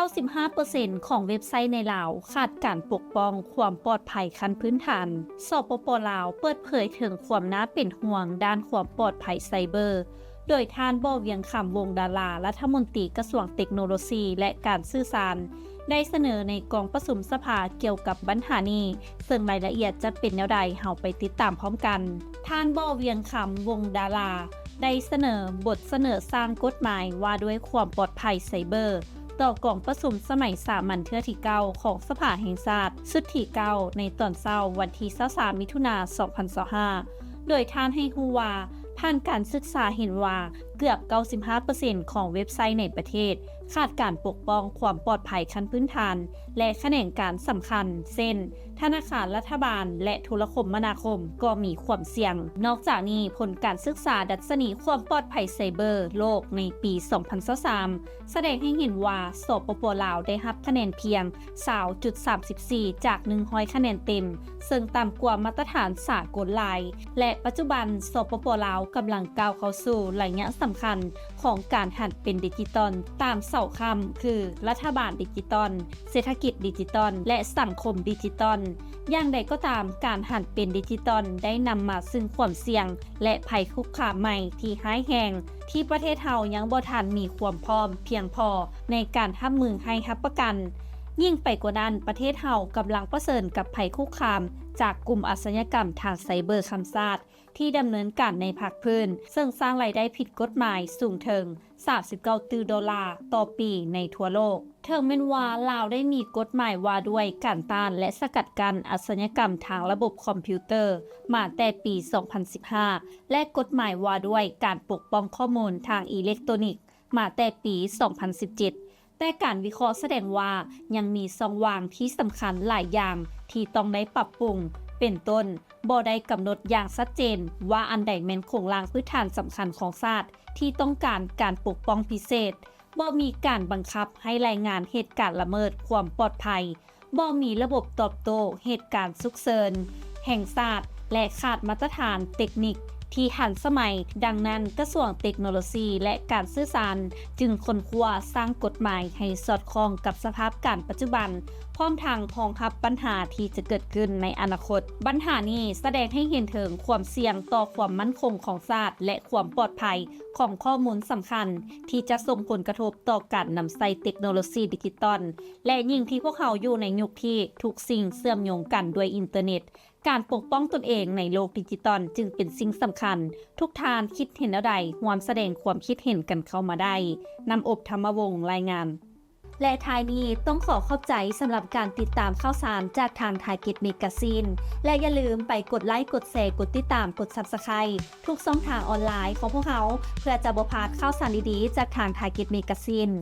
ເກົ້າສິບຫ້າເປີເຊັນຂອງເວັບໄຊໃນລາວຂາດການປົກປ້ອງຄວາມປອດໄພຂັ້ນພື້ນຖານ. ສປປ ລາວ ເປີດເຜີຍເຖິງຄວາມໜ້າເປັນຫ່ວງດ້ານຄວາມປອດໄພໄຊເບີ ໂດຍທ່ານ ບໍ່ວຽງຄຳ ວົງດາລາ ລັດຖະມົນຕີກະຊວງເຕັກໂນໂລຊີ ແລະ ການສື່ສານ ໄດ້ສະເໜີໃນກອງປະຊຸມສະພາກ່ຽວກັບບັນຫານີ້, ເຊິ່ງລາຍລະອຽດຈະເປັນແນວໃດ ເຮົາໄປຕິດຕາມພ້ອມກັນ. ທ່ານ ບໍ່ວຽງຄຳ ວົງດາລາ ໄດ້ສະເໜີບົດສະເໜີຮ່າງກົດໝາຍວ່າດ້ວຍຄວາມປອດໄພໄຊເບີ ຕໍ່ກອງປະຊຸມສະໄໝສາມັນເທື່ອທີເກົ້າຂອງສະພາແຫ່ງຊາດ ຊຸດທີເກົ້າ ໃນຕອນເຊົ້າວັນທີຊາວສາມ ມິຖຸນາ ສອງພັນຊາວຫ້າ ໂດຍທ່ານໃຫ້ຮູ້ວ່າ ຜ່ານການສຶກສາເຫັນວ່າເກືອບເກົ້າສິບຫ້າເປີເຊັນຂອງເວັບໄຊໃນປະເທດຂາດການປົກປ້ອງຄວາມປອດໄພຂັ້ນພື້ນຖານ ແລະ ຂະແໜງການສຳຄັນ ເຊັ່ນ ທະນາຄານລັດຖະບານ ແລະ ໂທລະຄົມມະນາຄົມກໍມີຄວາມສ່ຽງ. ນອກຈາກນີ້, ຜົນການສຶກສາດັດຊະນີຄວາມປອດໄພໄຊເບີໂລກໃນປີສອງພັນຊາວສາມ ສະແດງໃຫ້ເຫັນວ່າ ສປປ ລາວ ໄດ້ຮັບຄະແນນພຽງຊາວຈຸດສາມສິບສີ່ຈາກໜຶ່ງຮ້ອຍຄະແນນເຕັມ, ເຊິ່ງຕ່ຳກວ່າມາດຕະຖານສາກົນຫຼາຍ ແລະ ປັດຈຸບັນ ສປປ ລາວ ກຳລັງກ້າວເຂົ້າສູ່ໄລຍະສຳຄັນຂອງການຫັນເປັນດິຈິຕອນຕາມເສົາຄ້ຳ ຄື ລັດຖະບານດິຈິຕອນ, ເສດຖະກິດດິຈິຕອນ ແລະ ສັງຄົມດິຈິຕອນ. ຢ່າງໃດກໍຕາມ, ການຫັນເປັນດິຈິຕອນໄດ້ນຳມາຊຶ່ງຄວາມສ່ຽງ ແລະ ໄພຄຸກຄາມໃໝ່ທີ່ຮ້າຍແຮງ ທີ່ປະເທດເຮົາຍັງບໍ່ທັນມີຄວາມພ້ອມພຽງພໍໃນການຮັບມືໃຫ້ຮັບປະກັນ. ຍິ່ງໄປກວ່ານັ້ນ, ປະເທດເຮົາກຳລັງປະເຊີນກັບໄພຄຸກຄາມຈາກກຸ່ມອາຊະຍາກຳທາງໄຊເບີຂ້າມຊາດ ທີ່ດຳເນີນການໃນພາກພື້ນ, ເຊິ່ງສ້າງລາຍໄດ້ຜິດກົດໝາຍສູງເຖິງ ສາມສິບເກົ້າຕື້ໂດລາຕໍ່ປີໃນທົ່ວໂລກ. ເຖິງແມ່ນວ່າລາວໄດ້ມີກົດໝາຍວ່າດ້ວຍການຕ້ານ ແລະ ສະກັດກັ້ນອາຊະຍາກຳທາງລະບົບຄອມພິວເຕີມາແຕ່ປີສອງພັນສິບຫ້າ ແລະ ກົດໝາຍວ່າດ້ວຍການປົກປ້ອງຂໍ້ມູນທາງອີເລັກໂຕນິກມາແຕ່ປີສອງພັນສິບເຈັດ, ແຕ່ການວິເຄາະສະແດງວ່າຍັງມີຊ່ອງວ່າງທີ່ສຳຄັນຫຼາຍຢ່າງທີ່ຕ້ອງໄດ້ປັບປຸງ, ເປັນຕົ້ນ, ບໍ່ໄດ້ກຳນົດຢ່າງຊັດເຈນວ່າອັນໃດແມ່ນໂຄງລ່າງພື້ນຖານສຳຄັນຂອງຊາດທີ່ຕ້ອງການການປົກປ້ອງພິເສດ, ບໍ່ມີການບັງຄັບໃຫ້ລາຍງານເຫດການລະເມີດຄວາມປອດໄພ, ບໍ່ມີລະບົບຕອບໂຕ້ເຫດການສຸກເສີນແຫ່ງຊາດ ແລະ ຂາດມາດຕະຖານເຕັກນິກທີ່ທັນສະໄໝ. ດັ່ງນັ້ນ, ກະຊວງເຕັກໂນໂລຊີ ແລະ ການສື່ສານ ຈຶ່ງຄົ້ນຄວ້າສ້າງກົດໝາຍໃຫ້ສອດຄ່ອງກັບສະພາບການປັດຈຸບັນ, ພ້ອມທັງຮອງຮັບບັນຫາທີ່ຈະເກີດຂຶ້ນໃນອະນາຄົດ. ບັນຫານີ້ສະແດງໃຫ້ເຫັນເຖິງຄວາມສ່ຽງຕໍ່ຄວາມໝັ້ນຄົງຂອງຊາດ ແລະ ຄວາມປອດໄພຂອງຂໍ້ມູນສຳຄັນ ທີ່ຈະສົ່ງຜົນກະທົບຕໍ່ການນຳໃຊ້ເຕັກໂນໂລຊີດິຈິຕອນ ແລະ ຍິ່ງທີ່ພວກເຮົາຢູ່ໃນຍຸກທີ່ທຸກສິ່ງເຊື່ອມໂຍງກັນດ້ວຍອິນເຕີເນັດ, ການປົກປ້ອງຕົນເອງໃນໂລກດິຈິຕອນຈຶ່ງເປັນສິ່ງສຳຄັນ. ທຸກທ່ານຄິດເຫັນແນວໃດ? ຮ່ວມສະແດງຄວາມຄິດເຫັນກັນເຂົ້າມາໄດ້. ນ້ຳອົບ ທຳມະວົງ ລາຍງານ. ແລະ ທ້າຍນີ້ຕ້ອງຂໍຂອບໃຈສຳລັບການຕິດຕາມຂ່າວສານຈາກທາງ Target Magazine ແລະ ຢ່າລືມໄປກົດໄລ, ກົດແຊ, ກົດຕິດຕາມ, ກົດ Subscribe ທຸກຊ່ອງທາງອອນລາຍຂອງພວກເຮົາ ເພື່ອຈະບໍ່ພາດຂ່າວສານດີໆຈາກທາງ Target Magazine.